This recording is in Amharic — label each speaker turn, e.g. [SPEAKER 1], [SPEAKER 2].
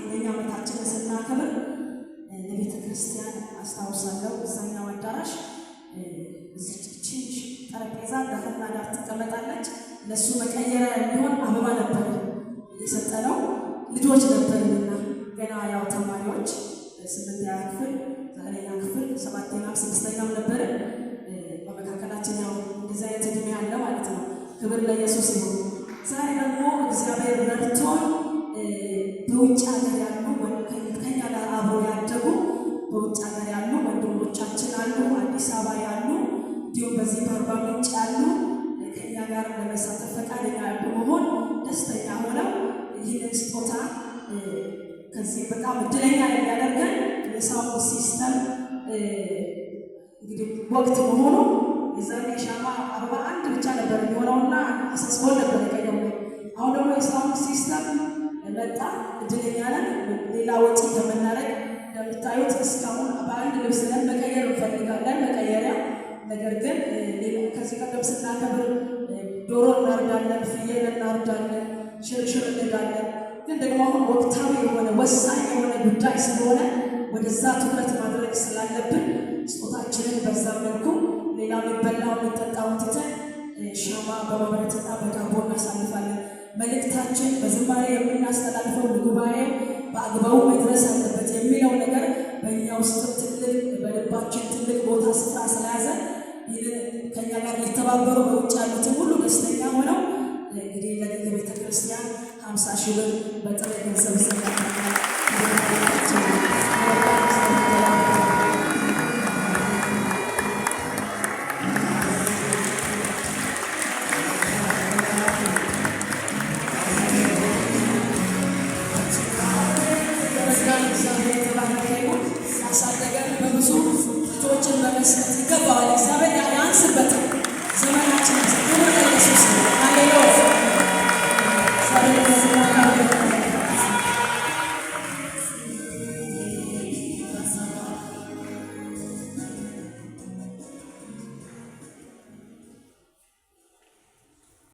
[SPEAKER 1] አንደኛ ዓመታችንን ስናከብር ለቤተ ክርስቲያን አስታውሳለሁ። እዛኛው አዳራሽ እዚች ጠረጴዛ ዳርና ዳር ትቀመጣለች። ለእሱ መቀየሪያ የሚሆን አበባ ነበር የሰጠነው። ልጆች ነበርንና ገና ያው ተማሪዎች ስምንተኛ ክፍል፣ ዘጠነኛ ክፍል፣ ሰባተኛም ስድስተኛም ነበርን። በመካከላችን ያው እንደዚህ አይነት እድሜ አለ ማለት ነው። ክብር ለኢየሱስ ይሁን። ዛሬ ደግሞ እግዚአብሔር ረድቶን በውጭ ሀገር ያሉ ከኛ ጋር አብረው ያደጉ በውጭ ሀገር ያሉ ወንድሞቻችን አሉ፣ አዲስ አበባ ያሉ፣ እንዲሁም በዚህ በአርባ ምንጭ ያሉ ከኛ ጋር ለመሳተፍ ፈቃደኛ በመሆን ደስተኛ ሆነው ይህንን ስጦታ ከዚህ በጣም እድለኛ የሚያደርገን የ sound system እንግዲህ ወቅት መሆኑ የዛኔ ሻማ አበባ አንድ ብቻ ነበር የሚሆነውና አሳስቦን ነበር የቀየው። አሁን ደግሞ የ sound system መጣ። እድለኛ ነን። ሌላ ወጪ ከምናደርግ እንደምታዩት እስካሁን በአንድ ልብስ ነን። መቀየር እንፈልጋለን መቀየሪያ። ነገር ግን ከዚህ ቀደም ስናከብር ዶሮ እናርዳለን፣ ፍየል እናርዳለን፣ ሽርሽር እንሄዳለን። ግን ደግሞ አሁን ወቅታዊ የሆነ ወሳኝ የሆነ ጉዳይ ስለሆነ ወደዛ ትኩረት ማድረግ ስላለብን ስጦታችንን በዛ መልኩ ሌላ የሚበላው የሚጠጣውን ትተን ሻማ በማብራትና በዳቦ እናሳልፋለን። መልእክታችን በዝማሬ የምናስተላልፈው ለጉባኤው በአግባቡ መድረስ አለበት የሚለው ነገር በእኛ ውስጥ ትልቅ በልባችን ትልቅ ቦታ ስፍራ ስለያዘ ይህንን ከእኛ ጋር ሊተባበሩ በውጭ ያሉትን ሁሉ ደስተኛ ሆነው እንግዲህ ለግል ቤተ ክርስቲያን 50,000 ብር በጥሬ ገንዘብ ዘጋተናል። ያሳደገን በብዙ ልጆችን በመስጠት ይገባዋል። እግዚአብሔር